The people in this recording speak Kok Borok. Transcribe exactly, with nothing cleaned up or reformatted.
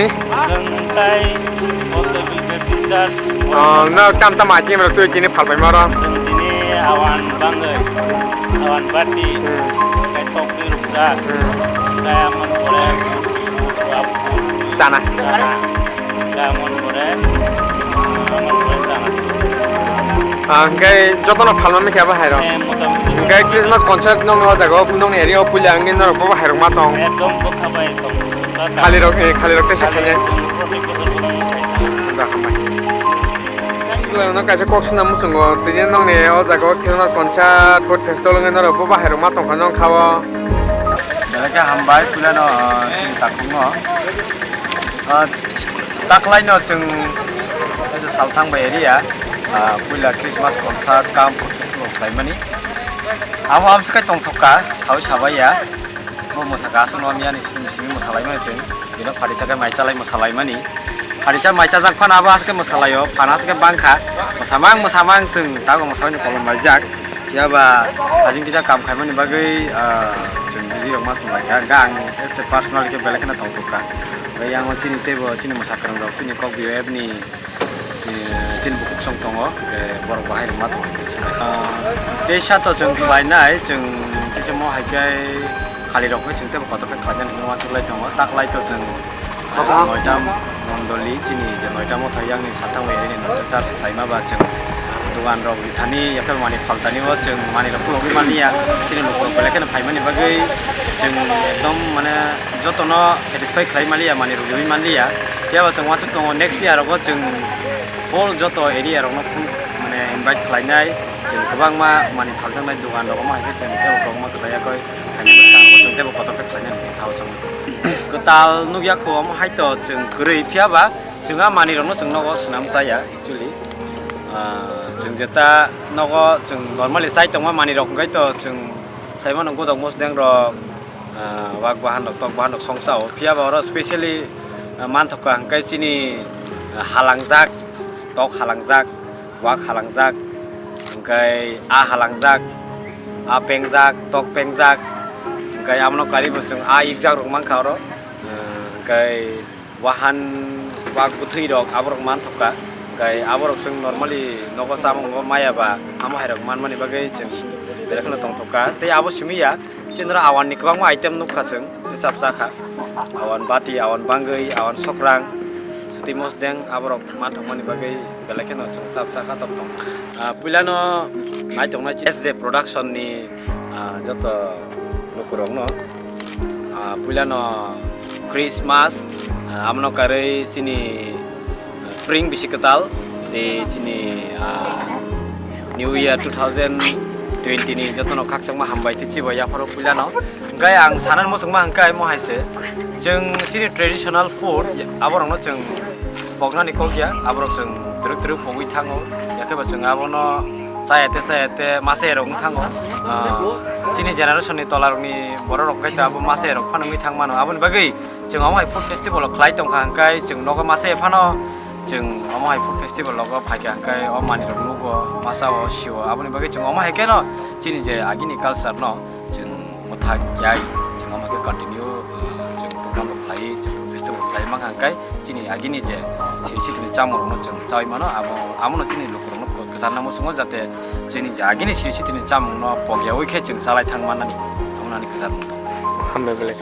Chwng tai Bondo Bibek Church. Oh, no, tam tam akim rok twi tini phalbai moro. Chwng tini awan bangwi, awan bati, Hmm. Kai tok twi rukjak. Hmm. Kai amon pore, Chana. Chana. Kai amon pore, amon pore chana. Ah, hingkai jotono phalma mikha bo hairok. Eh, motamuti. Hingkai Christmas concert nongni o jaga o, nongni area o puila hingke norok bo hairok ma tong. Ekdom bwkha bai tong. Khali rok, eh, khali rok tei se khainai. Chwng protek bochor bono khai tong. Da, hambai. Sikla no kaisa kok swnam muchungo, tini nongni o jaga o Christmas concert, food festival wngwi norok bo bahai rok ma tongkha nong kha o. Belai khe hambai, puila no, ah, chini takhuk no. Ah, taklai no chwng kaisa salthang bai area, ah, puila Christmas concert cum food festival khlaimani. Amo amswk kai tongthok kha, saui sabai ya. Bo mwsakha aswk no miyani simi simi mwsalaimani chwng. Bino pharisa khe mai chalai mwsalaimani. Pharisa mai chajak phano abo aswk khe mwsalaio, phano aswk khe bangkha. Mwsamang mwsamang chwng tago mwsamani kolom laijak. Phiya ba hajing kisa kam khaimani bagwi, ah, chwng rirok ma chwng laikha. Hwnkhe ang as a personal khe belai kheno tongthok kha. Bai yango chini teibo chini mwsakwrwng rok chini kok B O F ni, eh, chini bukhuk song tongo, eh, borok bahai rok ma tongo. Ah, tei sato chwng khlainai, chwng kisa mo hai khe khali rok khe chwng teibo kotor khe khlainani hinwi uansuk lai tongo. Taklai to chwng Noita mondoli, chini je Noita Motha yang ni sathang bai ni Noita church khlaima ba chwng dogan rok rithani, yakhe mani phaltani bo chwng mani rok khulogwi mani ya, chini lukurok belai kheno phaimani bagwi chwng ekdom mane jotono satisfy khlai mani ya, mani rwgwi mani ya. Phiya ba chwng uansuk tongo next year rogo chwng whole joto area rokno full mane invite khlainai, chwng kwbangma mani phaljaknai dogan rok omo hai khe chwng teibo kwbangma khlai yakoi. Chwng teibo kotor khe khlainani hwnwi kha o chwng. Kwtal nukya kho, omo hai to chwng kwrwi, phiya ba chwng a manwi rokno chwng nogo swnam chaya actually. Ah, chwng jeta nogo chwng normally chai tongma manwi rok hwnkhe to chwng sai mano godok mosdeng rok, ah, wak bahan rok, tok bahan rok song cha o. Phiya ba oro specially, ah, manthok kha hwnkhe chini, ah, halangjak, tok halangjak, wak halangjak, hwnkhe a halangjak, a pengjak, tok pengjak, hwnkhe abono karwi bo chwng a ikjak rok mankha oro, eh, hwnkhe wahan wak bwthwi rok aborok manthokha, hwnkhe aborok chwng normally nogo chamung bo maya ba amo hai rok manmani bagwi chwng belai kheno tongthokha tei abo simi ya. Chini oro awan ni kwbangma item nukha chwng, tei chap cha kha. Awan bati, awan bangwi, awan sokrang, swtwi mosdeng, aborok manthokmani bagwi belai kheno chwng chap cha kha, tok tong. Ah, puilano naitongnai S J Production ni, ah, joto lukurokno, ah, puilano Christmas, ah, amono karwi chini Pring bisi kwtal tei chini, ah, New Year two thousand twenty ni jotono khakchangma hambai tei chibai yapharo puilano. Hwnkhe ang sanani muchungma hwnkhe mo hai se, chwng chini traditional food aborokno chwng poknani kok ya, aborok chwng twrwk twrwk pogwi thango, yakhe bo chwng abono chaya tei chaya tei masa erok wng thango. Ah, chini generation ni tola rokni borok rok hwnkhe abo masa erok phano wngwi thang mano, aboni bagwi chwng omo hai food festival o khlai tongkha hwnkhe chwng nogo masa phano chwng omo hai food festival logo phaikha hwnkhe o manwirok nugo, masa o sio, aboni bagwi chwng omo hai kheno chini je agini culture no chwng mwthang kiyai chwng omo hai khe continue, uh, chwng program rok khlai, chwng food festival khlai mankha hwnkhe chini agini je sini sitini chamung rokno chwng chawi mano, abo, abono chini lukurokno kwchar nangma chwngo jate chini je agini sini sitini chamung no pokyaui khe chwng chalai thang mannani, abo nani kwchar mung tong. Hambai belai.